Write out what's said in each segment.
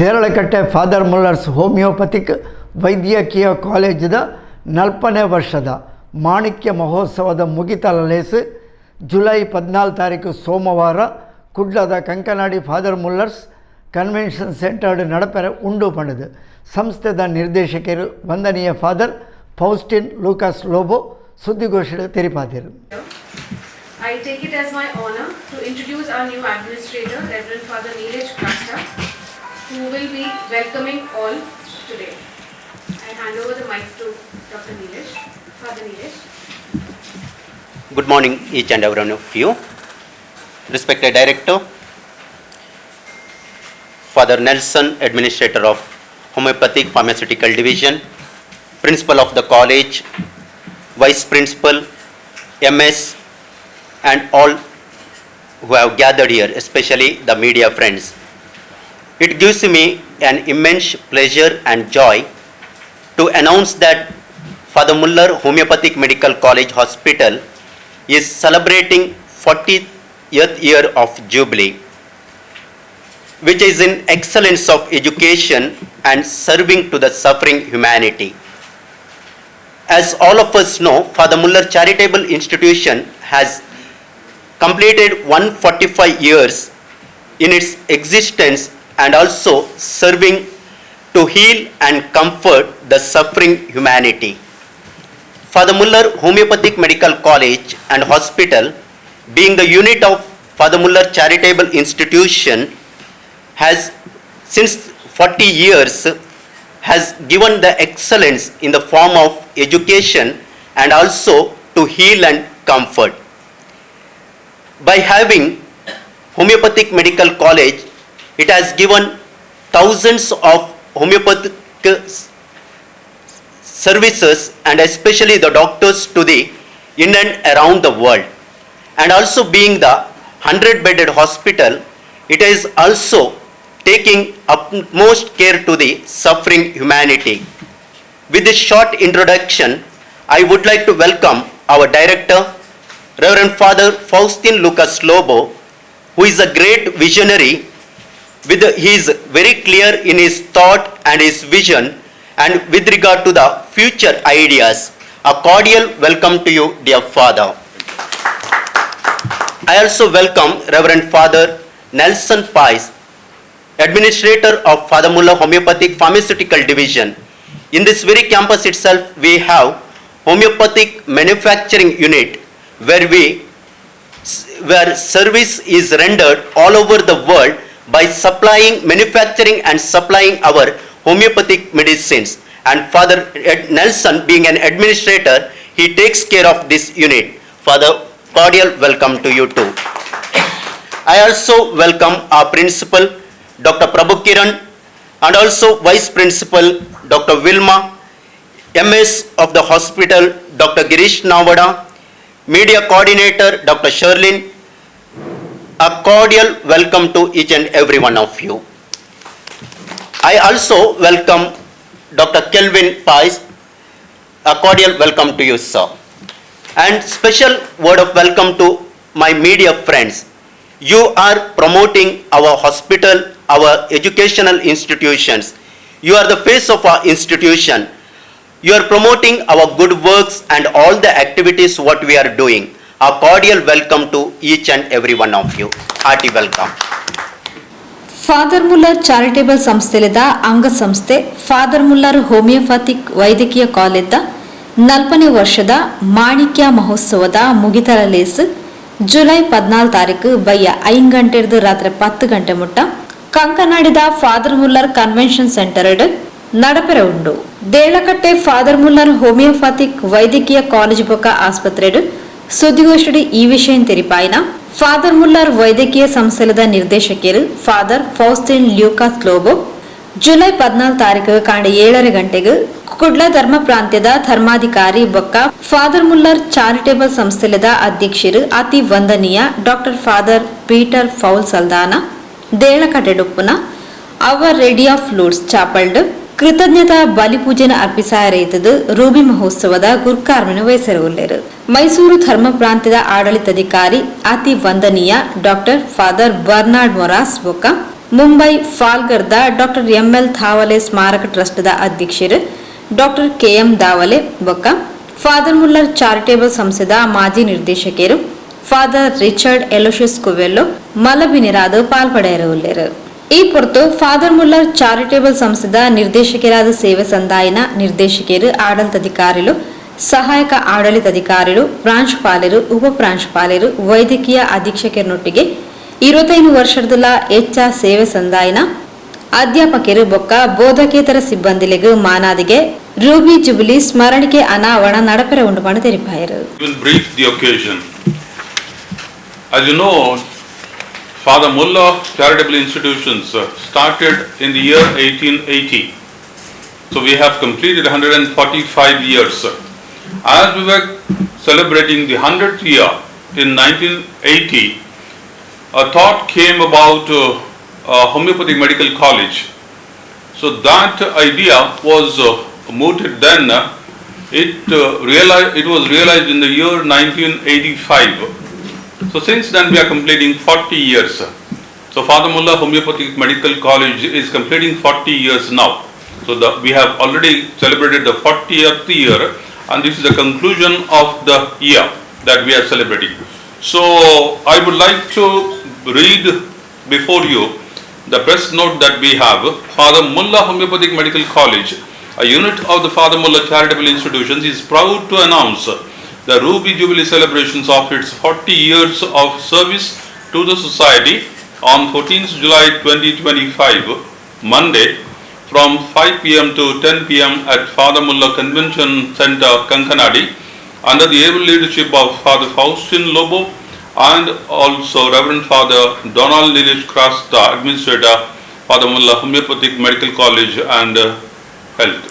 Deralakatte father Muller's homeopathic ವೈದ್ಯಕೀಯ ಕಾಲೇಜಿದ ನಲ್ಪನೇ ವರ್ಷದ ಮಾಣಿಕ್ಯ ಮಹೋತ್ಸವದ ಮುಗಿತಲ ಲೇಸ್ ಜುಲೈ 14 ತಾರೀಕು ಸೋಮವಾರ ಕುಡ್ಲದ ಕಂಕನಾಡಿ ಫಾದರ್ ಮುಲ್ಲರ್ಸ್ ಕನ್ವೆನ್ಷನ್ ಸೆಂಟರ್ಡ್ ನಡಪೆರೆ ಉಂಡು ಪಂಡದು ಸಂಸ್ಥೆದ ನಿರ್ದೇಶಕರು ವಂದನೀಯ ಫಾದರ್ ಫೌಸ್ಟಿನ್ ಲೂಕಾಸ್ ಲೋಬೋ ಸುದ್ದಿಗೋಷ್ಠಿ ತೆರಿಪಾದಿರು. I take it as my honor to introduce our new administrator, Reverend Father Neeraj Crasta, who will be welcoming all today. I hand over the mic to Dr. Neeraj. Father Neeraj. Good morning, each and every one of you. Respected Director, Father Nelson, Administrator of Homeopathic Pharmaceutical Division, Principal of the college, Vice Principal, MS, and all who have gathered here, especially the media friends. It gives me an immense pleasure and joy to announce that Father Muller Homeopathic Medical College Hospital is celebrating 40th year of Jubilee, which is in excellence of education and serving to the suffering humanity. As all of us know, Father Muller Charitable Institution has completed 145 years in its existence and also serving to heal and comfort the suffering humanity. Father Muller Homeopathic Medical College and Hospital, being the unit of Father Muller Charitable Institution, has since 40 years has given the excellence in the form of education and also to heal and comfort. By having Homeopathic Medical College, it has given thousands of homeopathic services and especially the doctors to the in and around the world. And also being the 100 bedded hospital, it is also taking utmost care to the suffering humanity. With this short introduction, I would like to welcome our director, Reverend Father Faustin Lucas Lobo, who is a great visionary with he is very clear in his thought and his vision and with regard to the future ideas. A cordial welcome to you, dear Father. I also welcome Reverend Father Nelson Pais, Administrator of Father Muller Homeopathic Pharmaceutical Division. In this very campus itself, we have homeopathic manufacturing unit where service is rendered all over the world by supplying, manufacturing and supplying our homeopathic medicines. And Father Ed Nelson, being an administrator, he takes care of this unit. Father, cordial welcome to you too. I also welcome our principal, Dr. Prabhu Kiran, and also Vice Principal, Dr. Vilma, MS of the hospital, Dr. Girish Navada, Media Coordinator, Dr. Sherlin. A cordial welcome to each and every one of you. I also welcome Dr. Kelvin Pais. A cordial welcome to you, sir. And special word of welcome to my media friends. You are promoting our hospital, our educational institutions. You are the face of our institution. You are promoting our good works and all the activities what we are doing. A cordial welcome to each and every one of you. Hearty welcome. Father Muller charitable ಸಂಸ್ಥೆಲಿದ ಅಂಗಸಂಸ್ಥೆ father Muller homeopathic ವೈದ್ಯಕೀಯ ಕಾಲೇಜ್ದ ನಲ್ಪನೇ ವರ್ಷದ ಮಾಣಿಕ್ಯ ಮಹೋತ್ಸವದ ಮುಗಿತಲ ಲೇಸ್ July 14 ತಾರೀಕು ಬಯ್ಯ 5 ಗಂಟೆರ್ದು ರಾತ್ರಿ 10 ಗಂಟೆ ಮುಟ್ಟ ಕಂಕನಾಡಿದ father Muller convention centre ನಡಪೆರೆ ಉಂಡು. ದೇರಳಕಟ್ಟೆ father Muller homeopathic ವೈದ್ಯಕೀಯ ಕಾಲೇಜು ಬೊಕ್ಕ ಆಸ್ಪತ್ರೆಡ್ ಸುದ್ದಿಗೋಷ್ಠಿ ಈ ವಿಷಯ ತೆರಿಪಾಯಿನ ಫಾದರ್ ಮುಲ್ಲರ್ ವೈದ್ಯಕೀಯ ಸಂಸ್ಥೆದ ನಿರ್ದೇಶಕರು ಫಾದರ್ ಫೌಸ್ಟಿನ್ ಲ್ಯೂಕಾಸ್ ಲೋಬೋ, ಜುಲೈ 14 ತಾರೀಕು ಕಾಂಡೆ 7:30 ಗಂಟೆಗೆ ಕುಡ್ಲ ಧರ್ಮ ಪ್ರಾಂತ್ಯದ ಧರ್ಮಾಧಿಕಾರಿ ಬೊಕ್ಕ father Muller charitable ಸಂಸ್ಥೆದ ಅಧ್ಯಕ್ಷರು ಅತಿ ವಂದನೀಯ doctor father Peter Paul Saldanha ದೇರಳಕಟ್ಟೆಡುಪ್ಪುನ hour lady of Lourdes ಚಾಪಲ್ಡ್ ಕೃತಜ್ಞತಾ ಬಲಿಪೂಜೆನ ಅರ್ಪಿಸಾಯರೈತದು ರೂಬಿ ಮಹೋತ್ಸವದ ಗುರ್ಕಾರ್ಮೆನ್ ವಹಿಸರುಲ್ಲೇರು. ಮೈಸೂರು ಧರ್ಮ ಪ್ರಾಂತ್ಯದ ಆಡಳಿತಾಧಿಕಾರಿ ಅತಿ ವಂದನೀಯ doctor father Bernard Moras ಬೊಕ್ಕ Mumbai ಫಾಲ್ಗರ್ದ doctor ML Dhawale ಸ್ಮಾರಕ ಟ್ರಸ್ಟ್ದ ಅಧ್ಯಕ್ಷರು ಡಾಕ್ಟರ್ ಕೆಎಂ ಧಾವಲೆ ಬೊಕ್ಕ father Muller charitable ಸಂಸ್ಥೆದ ಮಾಜಿ ನಿರ್ದೇಶಕರು ಫಾದರ್ ರಿಚರ್ಡ್ ಎಲೋಶಿಯಸ್ ಕುವೆಲ್ಲೋ ಮಲಬಿನಿರಾದ್ ಪಾಲ್ಪಡೆಯರ ಉಲ್ಲೆರ್. ಈ ಪೊರ್ತು father Muller charitable ಸಂಸ್ಥೆದ ನಿರ್ದೇಶಕರಾದ ಸೇವೆ ಸಂದಾಯನ ನಿರ್ದೇಶಕರು, ಆಡಳಿತಾಧಿಕಾರಿಲು, ಸಹಾಯಕ ಆಡಳಿತಾಧಿಕಾರಿಲು, ಪ್ರಾಂಶುಪಾಲರು, ಉಪ ಪ್ರಾಂಶುಪಾಲರು, ವೈದ್ಯಕೀಯ ಅಧೀಕ್ಷಕರನೊಟ್ಟಿಗೆ 25 ವರ್ಷದಲ ಹೆಚ್ಚ ಸೇವೆ ಸಂದಾಯನ ಅಧ್ಯಾಪಕರು ಬೊಕ್ಕ ಬೋಧಕೇತರ ಸಿಬ್ಬಂದಿಲೆಗ್ ಮಾನಾದಿಗೆ ರೂಬಿ ಜುಬಿಲಿ ಸ್ಮರಣಿಕೆ ಅನಾವರಣ ನಡಪೆರೆ ಉಂಡು ಪಂದ್ ತೆರಿಪಾಯೆರ್. Will brief the occasion. As you know, Father Muller Charitable Institutions started in the year 1880. So we have completed 145 years. As we were celebrating the 100th year in 1980, a thought came about a homeopathic medical college. So that idea was mooted then. It was realized in the year 1985. So since then we are completing 40 years. So Father Muller Homeopathic Medical College is completing 40 years now. So we have already celebrated the 40th year, and this is the conclusion of the year that we are celebrating. So I would like to read before you the press note that we have. Father Muller Homeopathic Medical College, a unit of the Father Muller Charitable Institutions, is proud to announce the Ruby Jubilee celebrations of its 40 years of service to the society on 14th July 2025, Monday, from 5 p.m. to 10 p.m. at Father Muller Convention Center, Kankanadi, under the able leadership of Father Faustin Lobo and also Reverend Father Donald Nilesh Crasta, Administrator, Father Muller Homeopathic Medical College and Health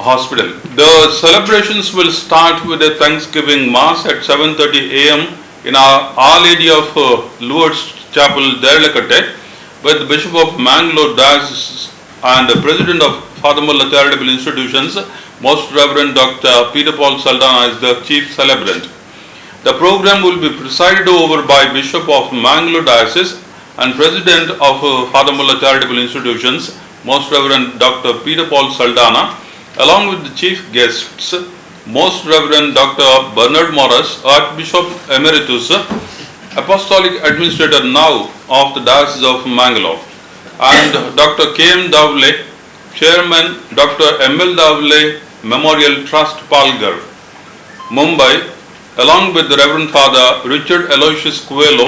Hospital. The celebrations will start with a Thanksgiving Mass at 7:30 a.m. in Our Lady of Lourdes Chapel, Deralakatte, with Bishop of Mangalore Diocese and the President of Father Muller Charitable Institutions, Most Reverend Dr. Peter Paul Saldana, as the chief celebrant. The program will be presided over by Bishop of Mangalore Diocese and President of Father Muller Charitable Institutions, Most Reverend Dr. Peter Paul Saldana, along with the chief guests, Most Reverend Dr. Bernard Morris, Archbishop Emeritus, Apostolic Administrator now of the Diocese of Mangalore, and Dr. K. M. Davle, Chairman, Dr. M. L. Davle Memorial Trust, Palghar, Mumbai, along with the Reverend Father Richard Aloysius Coelho,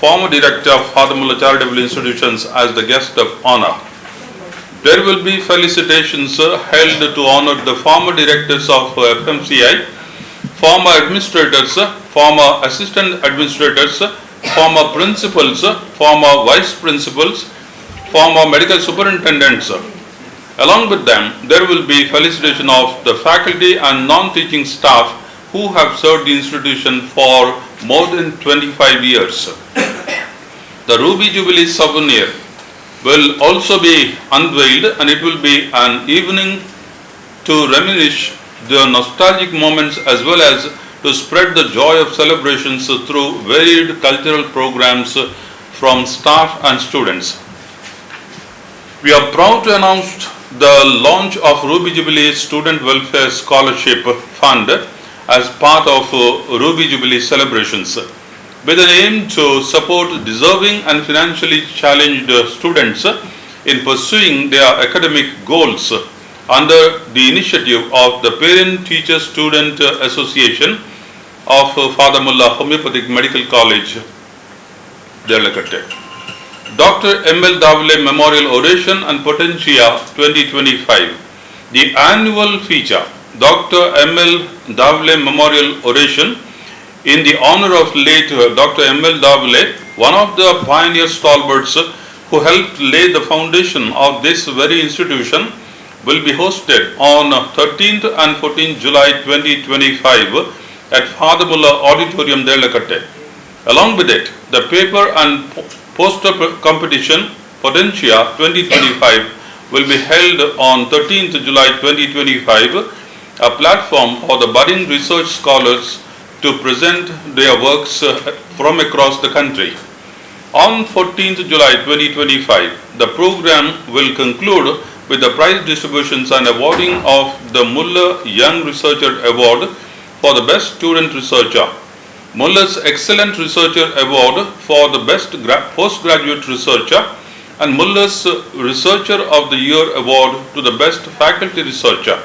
former director of Father Muller Charitable Institutions, as the guest of honor. There will be felicitations held to honor the former directors of FMCI, former administrators, former assistant administrators, former principals, former vice principals, former medical superintendents. Along with them, there will be felicitation of the faculty and non-teaching staff who have served the institution for more than 25 years. The Ruby Jubilee souvenir will also be unveiled, and it will be an evening to reminisce the nostalgic moments as well as to spread the joy of celebrations through varied cultural programs from staff and students. We are proud to announce the launch of Ruby Jubilee Student Welfare Scholarship Fund as part of Ruby Jubilee celebrations, with an aim to support deserving and financially challenged students in pursuing their academic goals under the initiative of the Parent Teacher Student Association of Father Muller Homeopathic Medical College, Deralakatte. Dr. M. L. Davle Memorial Oration and Potentia 2025. The annual feature, Dr. M. L. Davle Memorial Oration, in the honor of late Dr. M. L. Davle, one of the pioneer stalwarts who helped lay the foundation of this very institution, will be hosted on 13th and 14th July 2025 at Father Muller Auditorium, Deralakatte. Along with it, the paper and poster competition Potentia 2025 will be held on 13th July 2025, a platform for the budding research scholars to present their works from across the country. On 14th July 2025, the program will conclude with the prize distributions and awarding of the Muller Young Researcher Award for the best student researcher, Muller's Excellent Researcher Award for the best postgraduate researcher, and Muller's Researcher of the Year Award to the best faculty researcher.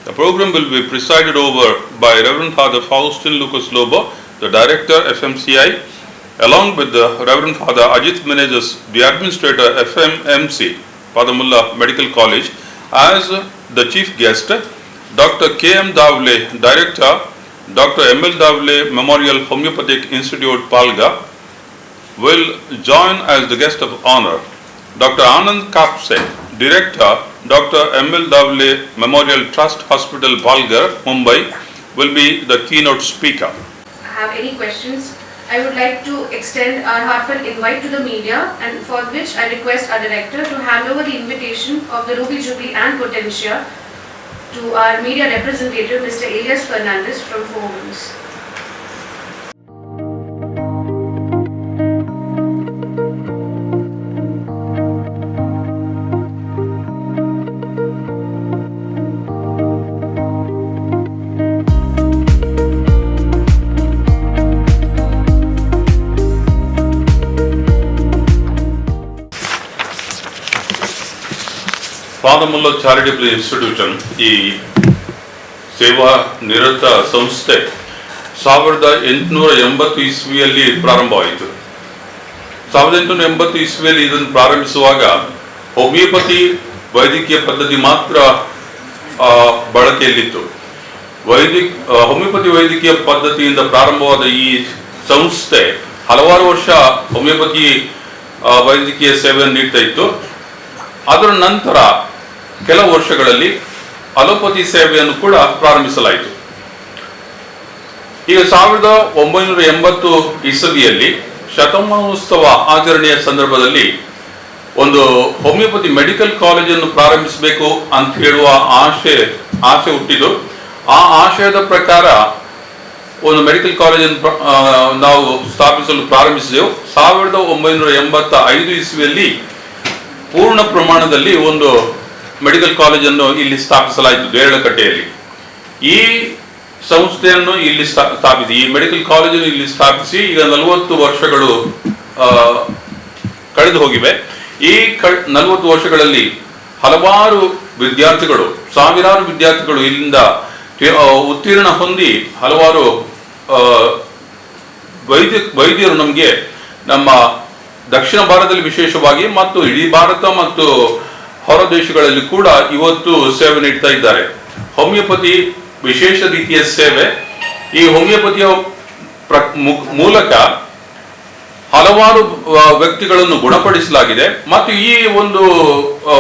The program will be presided over by Reverend Father Faustin Lucas Lobo, the Director FMCI, along with the Reverend Father Ajit Menezes, the Administrator FMMC, Father Muller Medical College, as the chief guest, Dr. K. M. Davle, Director, Dr. M. L. Davle Memorial Homeopathic Institute, Palghar, will join as the guest of honor. Dr. Anand Kapse, Director, Dr. M. L. Davle Memorial Trust Hospital, Palghar, Mumbai, will be the keynote speaker. Have any questions, I would like to extend our heartfelt invite to the media, and for which I request our director to hand over the invitation of the Ruby Jubilee and Potentia to our media representative, Mr. Elias Fernandez from Four Winds. Father Muller charitable institution ಈ ಸೇವಾ ನಿರತ ಸಂಸ್ಥೆ 1880 ಇಸ್ವಿಯಲ್ಲಿ ಪ್ರಾರಂಭವಾಯಿತು. 1880 ಇಸ್ವಿಯಲ್ಲಿ ಇದನ್ನು ಪ್ರಾರಂಭಿಸುವಾಗ homeopathy ವೈದ್ಯಕೀಯ ಪದ್ಧತಿ ಮಾತ್ರ ಬಳಕೆಯಲ್ಲಿತ್ತು. ಹೋಮಿಯೋಪತಿ ವೈದ್ಯಕೀಯ ಪದ್ಧತಿಯಿಂದ ಪ್ರಾರಂಭವಾದ ಈ ಸಂಸ್ಥೆ ಹಲವಾರು ವರ್ಷ ಹೋಮಿಯೋಪತಿ ವೈದ್ಯಕೀಯ ಸೇವೆಯನ್ನು ನೀಡ್ತಾ ಇತ್ತು. ಅದರ ನಂತರ ಕೆಲವು ವರ್ಷಗಳಲ್ಲಿ ಅಲೋಪತಿ ಸೇವೆಯನ್ನು ಕೂಡ ಪ್ರಾರಂಭಿಸಲಾಯಿತು. ಈಗ 1980 ಇಸವಿಯಲ್ಲಿ ಶತಮಾನೋತ್ಸವ ಆಚರಣೆಯ ಸಂದರ್ಭದಲ್ಲಿ ಒಂದು ಹೋಮಿಯೋಪತಿ ಮೆಡಿಕಲ್ ಕಾಲೇಜನ್ನು ಪ್ರಾರಂಭಿಸಬೇಕು ಅಂತ ಹೇಳುವ ಆಸೆ ಹುಟ್ಟಿತು. ಆ ಆಶಯದ ಪ್ರಕಾರ ಒಂದು ಮೆಡಿಕಲ್ ಕಾಲೇಜನ್ನು ನಾವು ಸ್ಥಾಪಿಸಲು ಪ್ರಾರಂಭಿಸಿದೆವು. 1985 ಇಸ್ವಿಯಲ್ಲಿ ಪೂರ್ಣ ಪ್ರಮಾಣದಲ್ಲಿ ಒಂದು ಮೆಡಿಕಲ್ ಕಾಲೇಜನ್ನು ಇಲ್ಲಿ ಸ್ಥಾಪಿಸಲಾಯಿತು ದೇರಳಕಟ್ಟೆಯಲ್ಲಿ. ಈ ಸಂಸ್ಥೆಯನ್ನು ಇಲ್ಲಿ ಸ್ಥಾಪಿಸಿ, ಈ ಮೆಡಿಕಲ್ ಕಾಲೇಜನ್ನು ಇಲ್ಲಿ ಸ್ಥಾಪಿಸಿ ಈಗ 40 ವರ್ಷಗಳು ಕಳೆದು ಹೋಗಿವೆ. ಈ 40 ವರ್ಷಗಳಲ್ಲಿ ಹಲವಾರು ವಿದ್ಯಾರ್ಥಿಗಳು, ಸಾವಿರಾರು ವಿದ್ಯಾರ್ಥಿಗಳು ಇಲ್ಲಿಂದ ಉತ್ತೀರ್ಣ ಹೊಂದಿ ಹಲವಾರು ವೈದ್ಯರು ನಮಗೆ ನಮ್ಮ ದಕ್ಷಿಣ ಭಾರತದಲ್ಲಿ ವಿಶೇಷವಾಗಿ ಮತ್ತು ಇಡೀ ಭಾರತ ಮತ್ತು ಹೊರ ದೇಶಗಳಲ್ಲಿ ಕೂಡ ಇವತ್ತು ಸೇವೆ ನೀಡ್ತಾ ಇದ್ದಾರೆ. ಹೋಮಿಯೋಪತಿ ವಿಶೇಷ ರೀತಿಯ ಸೇವೆ. ಈ ಹೋಮಿಯೋಪತಿಯ ಮೂಲಕ ಹಲವಾರು ವ್ಯಕ್ತಿಗಳನ್ನು ಗುಣಪಡಿಸಲಾಗಿದೆ. ಮತ್ತು ಈ ಒಂದು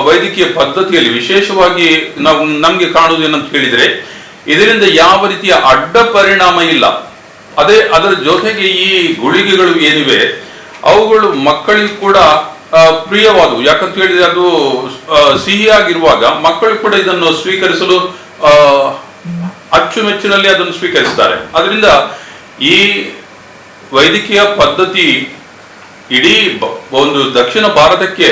ವೈದ್ಯಕೀಯ ಪದ್ಧತಿಯಲ್ಲಿ ವಿಶೇಷವಾಗಿ ನಾವು ನಮ್ಗೆ ಕಾಣುವುದು ಏನಂತ ಹೇಳಿದ್ರೆ, ಇದರಿಂದ ಯಾವ ರೀತಿಯ ಅಡ್ಡ ಪರಿಣಾಮ ಇಲ್ಲ. ಅದರ ಜೊತೆಗೆ ಈ ಗುಳಿಗೆಗಳು ಏನಿವೆ ಅವುಗಳು ಮಕ್ಕಳಿಗೂ ಕೂಡ ಪ್ರಿಯವಾದವು. ಯಾಕಂತ ಹೇಳಿದ್ರೆ ಅದು ಸಿಹಿಯಾಗಿರುವಾಗ ಮಕ್ಕಳು ಕೂಡ ಇದನ್ನು ಸ್ವೀಕರಿಸಲು ಅಚ್ಚುಮೆಚ್ಚಿನಲ್ಲಿ ಅದನ್ನು ಸ್ವೀಕರಿಸ್ತಾರೆ. ಅದರಿಂದ ಈ ವೈದ್ಯಕೀಯ ಪದ್ಧತಿ ಇಡೀ ಒಂದು ದಕ್ಷಿಣ ಭಾರತಕ್ಕೆ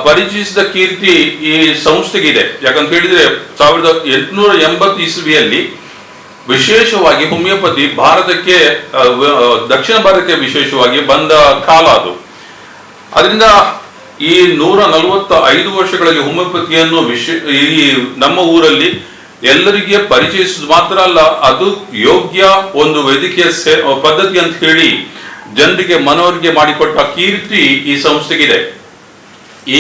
ಪರಿಚಯಿಸಿದ ಕೀರ್ತಿ ಈ ಸಂಸ್ಥೆಗೆ ಇದೆ. ಯಾಕಂತ ಹೇಳಿದ್ರೆ 1880 ಇಸ್ವಿಯಲ್ಲಿ ವಿಶೇಷವಾಗಿ ಹೋಮಿಯೋಪತಿ ಭಾರತಕ್ಕೆ, ದಕ್ಷಿಣ ಭಾರತಕ್ಕೆ ವಿಶೇಷವಾಗಿ ಬಂದ ಕಾಲ ಅದು. ಅದರಿಂದ ಈ 145 ವರ್ಷಗಳಲ್ಲಿ ಹೋಮಿಯೋಪತಿಯನ್ನು ಈ ನಮ್ಮ ಊರಲ್ಲಿ ಎಲ್ಲರಿಗೆ ಪರಿಚಯಿಸುವುದು ಮಾತ್ರ ಅಲ್ಲ, ಅದು ಯೋಗ್ಯ ಒಂದು ವೈದ್ಯಕೀಯ ಪದ್ಧತಿ ಅಂತ ಹೇಳಿ ಜನರಿಗೆ ಮನವರಿಕೆ ಮಾಡಿಕೊಟ್ಟ ಕೀರ್ತಿ ಈ ಸಂಸ್ಥೆಗಿದೆ.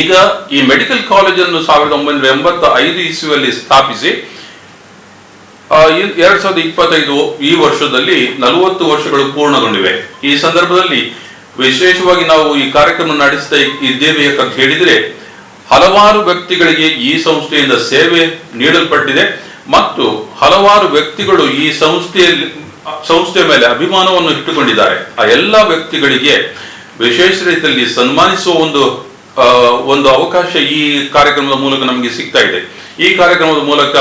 ಈಗ ಈ ಮೆಡಿಕಲ್ ಕಾಲೇಜನ್ನು 1985 ಇಸ್ವಿಯಲ್ಲಿ ಸ್ಥಾಪಿಸಿ 2025 ಈ ವರ್ಷದಲ್ಲಿ 40 ವರ್ಷಗಳು ಪೂರ್ಣಗೊಂಡಿವೆ. ಈ ಸಂದರ್ಭದಲ್ಲಿ ವಿಶೇಷವಾಗಿ ನಾವು ಈ ಕಾರ್ಯಕ್ರಮ ನಡೆಸ್ತಾ ಇದ್ದೇವೆ. ಯಾಕಂತ ಹೇಳಿದ್ರೆ ಹಲವಾರು ವ್ಯಕ್ತಿಗಳಿಗೆ ಈ ಸಂಸ್ಥೆಯಿಂದ ಸೇವೆ ನೀಡಲ್ಪಟ್ಟಿದೆ ಮತ್ತು ಹಲವಾರು ವ್ಯಕ್ತಿಗಳು ಈ ಸಂಸ್ಥೆಯ ಮೇಲೆ ಅಭಿಮಾನವನ್ನು ಇಟ್ಟುಕೊಂಡಿದ್ದಾರೆ. ಆ ಎಲ್ಲ ವ್ಯಕ್ತಿಗಳಿಗೆ ವಿಶೇಷ ರೀತಿಯಲ್ಲಿ ಸನ್ಮಾನಿಸುವ ಒಂದು ಅವಕಾಶ ಈ ಕಾರ್ಯಕ್ರಮದ ಮೂಲಕ ನಮಗೆ ಸಿಗ್ತಾ ಇದೆ. ಈ ಕಾರ್ಯಕ್ರಮದ ಮೂಲಕ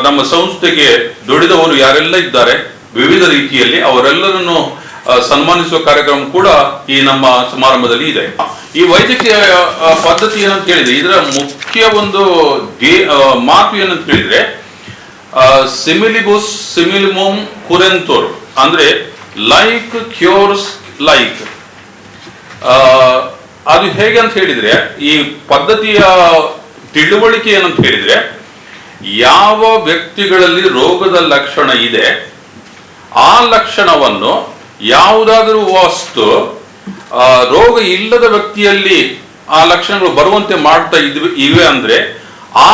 ನಮ್ಮ ಸಂಸ್ಥೆಗೆ ದುಡಿದವರು ಯಾರೆಲ್ಲ ಇದ್ದಾರೆ ವಿವಿಧ ರೀತಿಯಲ್ಲಿ ಅವರೆಲ್ಲರನ್ನು ಸನ್ಮಾನಿಸುವ ಕಾರ್ಯಕ್ರಮ ಕೂಡ ಈ ನಮ್ಮ ಸಮಾರಂಭದಲ್ಲಿ ಇದೆ. ಈ ವೈದ್ಯಕೀಯ ಪದ್ಧತಿ ಏನಂತ ಹೇಳಿದ್ರೆ, ಇದರ ಮುಖ್ಯ ಒಂದು ಮಾತು ಏನಂತ ಹೇಳಿದ್ರೆ, ಸಿಮಿಲಿಬುಸ್ ಸಿಮಿಲಿಮುಮ್ ಕುರೆಂತೋರ್, ಅಂದ್ರೆ like cures like. ಅದು ಹೇಗೆ ಅಂತ ಹೇಳಿದ್ರೆ, ಈ ಪದ್ಧತಿಯ ತಿಳುವಳಿಕೆ ಏನಂತ ಹೇಳಿದ್ರೆ, ಯಾವ ವ್ಯಕ್ತಿಗಳಲ್ಲಿ ರೋಗದ ಲಕ್ಷಣ ಇದೆ, ಆ ಲಕ್ಷಣವನ್ನು ಯಾವುದಾದರೂ ವಸ್ತು ರೋಗ ಇಲ್ಲದ ವ್ಯಕ್ತಿಯಲ್ಲಿ ಆ ಲಕ್ಷಣಗಳು ಬರುವಂತೆ ಮಾಡ್ತಾ ಇವೆ ಅಂದ್ರೆ, ಆ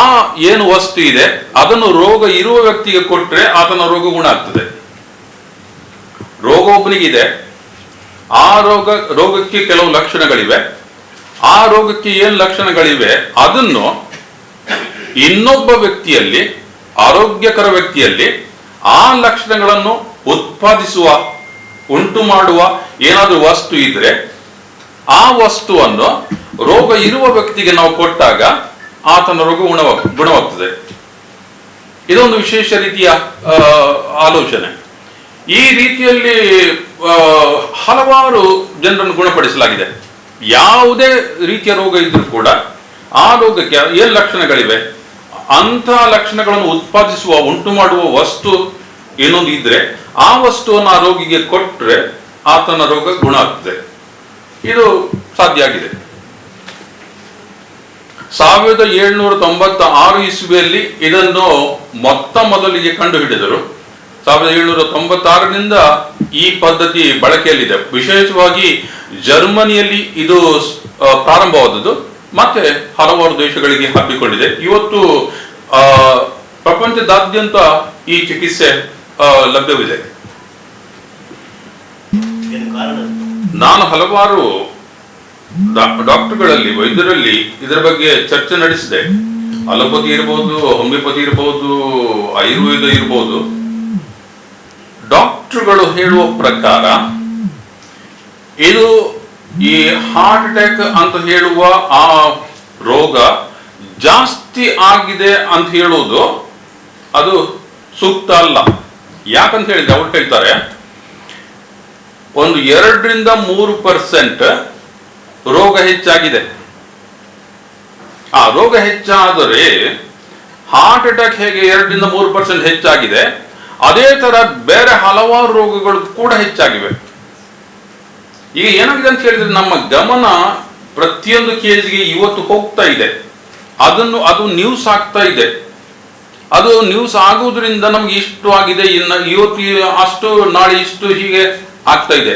ಏನು ವಸ್ತು ಇದೆ ಅದನ್ನು ರೋಗ ಇರುವ ವ್ಯಕ್ತಿಗೆ ಕೊಟ್ರೆ ಆತನ ರೋಗ ಗುಣ ಆಗ್ತದೆ. ರೋಗ ಒಬ್ಬನಿಗಿದೆ, ಆ ರೋಗಕ್ಕೆ ಕೆಲವು ಲಕ್ಷಣಗಳಿವೆ. ಆ ರೋಗಕ್ಕೆ ಏನ್ ಲಕ್ಷಣಗಳಿವೆ ಅದನ್ನು ಇನ್ನೊಬ್ಬ ವ್ಯಕ್ತಿಯಲ್ಲಿ, ಆರೋಗ್ಯಕರ ವ್ಯಕ್ತಿಯಲ್ಲಿ ಆ ಲಕ್ಷಣಗಳನ್ನು ಉತ್ಪಾದಿಸುವ, ಉಂಟು ಮಾಡುವ ಏನಾದರೂ ವಸ್ತು ಇದ್ರೆ, ಆ ವಸ್ತುವನ್ನು ರೋಗ ಇರುವ ವ್ಯಕ್ತಿಗೆ ನಾವು ಕೊಟ್ಟಾಗ ಆತನ ರೋಗ ಗುಣವಾಗ್ತದೆ. ಇದೊಂದು ವಿಶೇಷ ರೀತಿಯ ಆಲೋಚನೆ. ಈ ರೀತಿಯಲ್ಲಿ ಹಲವಾರು ಜನರನ್ನು ಗುಣಪಡಿಸಲಾಗಿದೆ. ಯಾವುದೇ ರೀತಿಯ ರೋಗ ಇದ್ರೂ ಕೂಡ ಆ ರೋಗಕ್ಕೆ ಏನ್ ಲಕ್ಷಣಗಳಿವೆ ಅಂತಹ ಲಕ್ಷಣಗಳನ್ನು ಉತ್ಪಾದಿಸುವ, ಉಂಟು ಮಾಡುವ ವಸ್ತು ಏನೊಂದು ಇದ್ರೆ, ಆ ವಸ್ತುವನ್ನು ಆ ರೋಗಿಗೆ ಕೊಟ್ಟರೆ ಆತನ ರೋಗ ಗುಣ ಆಗ್ತದೆ. ಇದು ಸಾಧ್ಯ ಆಗಿದೆ. 1796 ಇಸ್ವಿಯಲ್ಲಿ ಇದನ್ನು ಮೊತ್ತ ಮೊದಲಿಗೆ ಕಂಡುಹಿಡಿದರು. 1796ರಿಂದ ಈ ಪದ್ಧತಿ ಬಳಕೆಯಲ್ಲಿದೆ. ವಿಶೇಷವಾಗಿ ಜರ್ಮನಿಯಲ್ಲಿ ಇದು ಪ್ರಾರಂಭವಾದದ್ದು, ಮತ್ತೆ ಹಲವಾರು ದೇಶಗಳಿಗೆ ಹಬ್ಬಿಕೊಂಡಿದೆ. ಇವತ್ತು ಪ್ರಪಂಚದಾದ್ಯಂತ ಈ ಚಿಕಿತ್ಸೆ ಲಭ್ಯವಿದೆ. ನಾನು ಹಲವಾರು ಡಾಕ್ಟರ್ಗಳಲ್ಲಿ, ವೈದ್ಯರಲ್ಲಿ ಇದರ ಬಗ್ಗೆ ಚರ್ಚೆ ನಡೆಸಿದೆ. ಅಲೋಪತಿ ಇರಬಹುದು, ಹೋಮಿಯೋಪತಿ ಇರಬಹುದು, ಆಯುರ್ವೇದ ಇರಬಹುದು. ಡಾಕ್ಟರ್ಗಳು ಹೇಳುವ ಪ್ರಕಾರ ಇದು ಈ ಹಾರ್ಟ್ ಅಟ್ಯಾಕ್ ಅಂತ ಹೇಳುವ ಆ ರೋಗ ಜಾಸ್ತಿ ಆಗಿದೆ ಅಂತ ಹೇಳುವುದು ಅದು ಸೂಕ್ತ ಅಲ್ಲ. ಯಾಕಂತ ಹೇಳಿದ್ರೆ, ಅವ್ರು ಹೇಳ್ತಾರೆ, ಒಂದು 2ರಿಂದ 3% ರೋಗ ಹೆಚ್ಚಾಗಿದೆ. ಆ ರೋಗ ಹೆಚ್ಚಾದರೆ, ಹಾರ್ಟ್ ಅಟ್ಯಾಕ್ ಹೇಗೆ 2ರಿಂದ 3% ಹೆಚ್ಚಾಗಿದೆ, ಅದೇ ತರ ಬೇರೆ ಹಲವಾರು ರೋಗಗಳು ಕೂಡ ಹೆಚ್ಚಾಗಿವೆ. ಈಗ ಏನಾಗಿದೆ ಅಂತ ಹೇಳಿದ್ರೆ, ನಮ್ಮ ಗಮನ ಪ್ರತಿಯೊಂದು ಕೇಸ್ಗೆ ಇವತ್ತು ಹೋಗ್ತಾ ಇದೆ. ಅದು ನ್ಯೂಸ್ ಆಗ್ತಾ ಇದೆ. ಅದು ನ್ಯೂಸ್ ಆಗುವುದರಿಂದ ನಮ್ಗೆ ಇಷ್ಟು ಆಗಿದೆ, ಇನ್ನು ಇವತ್ತು ಅಷ್ಟು, ನಾಳೆ ಇಷ್ಟು, ಹೀಗೆ ಆಗ್ತಾ ಇದೆ.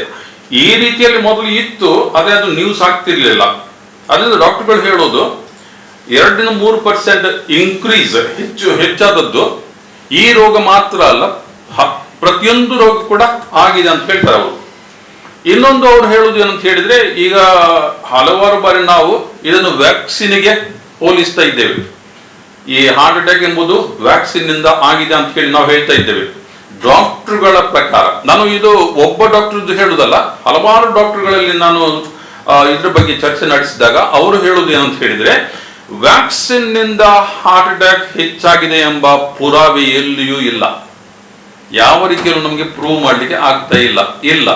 ಈ ರೀತಿಯಲ್ಲಿ ಮೊದಲು ಇತ್ತು, ಅದೇ ಅದು ನ್ಯೂಸ್ ಆಗ್ತಿರ್ಲಿಲ್ಲ. ಅದರಿಂದ ಡಾಕ್ಟರ್ಗಳು ಹೇಳೋದು, 2ರಿಂದ 3% ಇನ್ಕ್ರೀಸ್, ಹೆಚ್ಚಾದದ್ದು ಈ ರೋಗ ಮಾತ್ರ ಅಲ್ಲ, ಪ್ರತಿಯೊಂದು ರೋಗ ಕೂಡ ಆಗಿದೆ ಅಂತ ಹೇಳ್ತಾರೆ ಅವರು. ಇನ್ನೊಂದು ಅವ್ರು ಹೇಳುವುದು ಏನಂತ ಹೇಳಿದ್ರೆ, ಈಗ ಹಲವಾರು ಬಾರಿ ನಾವು ಇದನ್ನು ವ್ಯಾಕ್ಸಿನ್ಗೆ ಹೋಲಿಸ್ತಾ ಇದ್ದೇವೆ. ಈ ಹಾರ್ಟ್ ಅಟ್ಯಾಕ್ ಎಂಬುದು ವ್ಯಾಕ್ಸಿನ್ ನಿಂದ ಆಗಿದೆ ಅಂತ ಹೇಳಿ ನಾವು ಹೇಳ್ತಾ ಇದ್ದೇವೆ. ಡಾಕ್ಟರ್ಗಳ ಪ್ರಕಾರ, ನಾನು ಇದು ಒಬ್ಬ ಡಾಕ್ಟರ್ ಹೇಳುದಲ್ಲ, ಹಲವಾರು ಡಾಕ್ಟರ್ಗಳಲ್ಲಿ ನಾನು ಇದ್ರ ಬಗ್ಗೆ ಚರ್ಚೆ ನಡೆಸಿದಾಗ ಅವರು ಹೇಳುವುದು ಏನಂತ ಹೇಳಿದ್ರೆ, ವ್ಯಾಕ್ಸಿನ್ ನಿಂದ ಹಾರ್ಟ್ ಅಟ್ಯಾಕ್ ಹೆಚ್ಚಾಗಿದೆ ಎಂಬ ಪುರಾವೆ ಎಲ್ಲಿಯೂ ಇಲ್ಲ. ಯಾವ ರೀತಿಯಲ್ಲೂ ನಮಗೆ ಪ್ರೂವ್ ಮಾಡ್ಲಿಕ್ಕೆ ಆಗ್ತಾ ಇಲ್ಲ. ಇಲ್ಲ,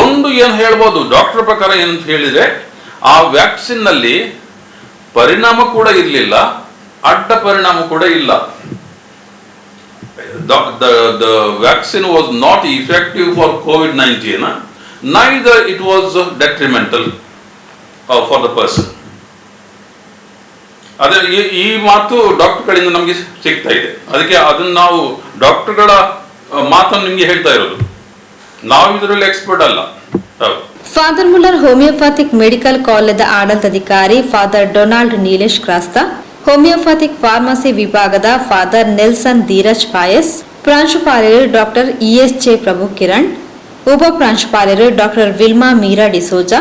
ಒಂದು ಏನು ಹೇಳ್ಬೋದು ಡಾಕ್ಟರ್ ಪ್ರಕಾರ ಏನಂತ ಹೇಳಿದ್ರೆ, ಆ ವ್ಯಾಕ್ಸಿನ್ ನಲ್ಲಿ ಪರಿಣಾಮ ಕೂಡ ಇರಲಿಲ್ಲ, ಅಡ್ಡ ಪರಿಣಾಮ ಕೂಡ ಇಲ್ಲ. The vaccine was not effective for COVID-19, neither it was detrimental for the person. ಅದೇ ಈ ಮಾತು ಡಾಕ್ಟರ್ಗಳಿಂದ ನಮಗೆ ಸಿಗ್ತಾ ಇದೆ. ಅದಕ್ಕೆ ಅದನ್ನ ನಾವು ಡಾಕ್ಟರ್ಗಳ ಮಾತನ್ನು ನಿಮ್ಗೆ ಹೇಳ್ತಾ ಇರೋದು. ನಾವು ಇದರಲ್ಲಿ ಎಕ್ಸ್ಪರ್ಟ್ ಅಲ್ಲ, ಹೌದು. Father Muller homeopathic medical ಕಾಲೇಜದ ಆಡಳಿತಾಧಿಕಾರಿ father Donald Nilesh Crasta, homeopathic pharmacy ವಿಭಾಗದ ಫಾದರ್ ನೆಲ್ಸನ್ ಧೀರಜ್ ಪಾಯಸ್, ಪ್ರಾಂಶುಪಾಲರು doctor E S J Prabhu Kiran, ಉಪ ಪ್ರಾಂಶುಪಾಲರು ಡಾಕ್ಟರ್ ವಿಲ್ಮಾ ಮೀರಾ ಡಿಸೋಜಾ,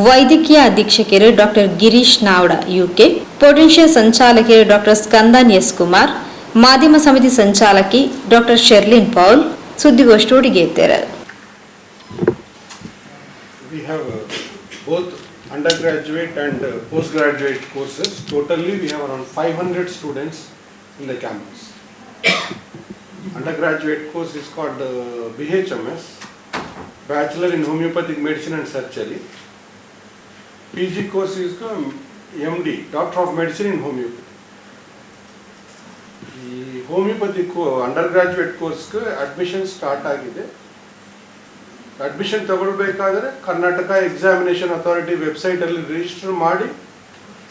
ವೈದ್ಯಕೀಯ ಅಧೀಕ್ಷಕರು doctor Girish Navada UK, potential ಸಂಚಾಲಕರು ಡಾಕ್ಟರ್ ಸ್ಕಂದನ್ ಎಸ್ ಕುಮಾರ್, ಮಾಧ್ಯಮ ಸಮಿತಿ ಸಂಚಾಲಕಿ ಡಾಕ್ಟರ್ ಶೆರ್ಲಿನ್ ಪೌಲ್ ಸುದ್ದಿಗೋಷ್ಠಿ ಒಡಿಗೆತ್ತೆರು. We have both undergraduate and postgraduate courses. Totally, we have around 500 students in the campus. Undergraduate course is called BHMS. Bachelor in Homeopathic Medicine and Surgery. PG course is MD, Doctor of Medicine in Homeopathy. ಈ homeopathy under graduate ಕೋರ್ಸ್ಗೆ admission start ಆಗಿದೆ. Admission ತಗೊಳ್ಬೇಕಾದ್ರೆ Karnataka examination authority ವೆಬ್ಸೈಟಲ್ಲಿ register ಮಾಡಿ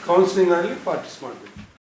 counselling ಅಲ್ಲಿ parties ಮಾಡಬೇಕು.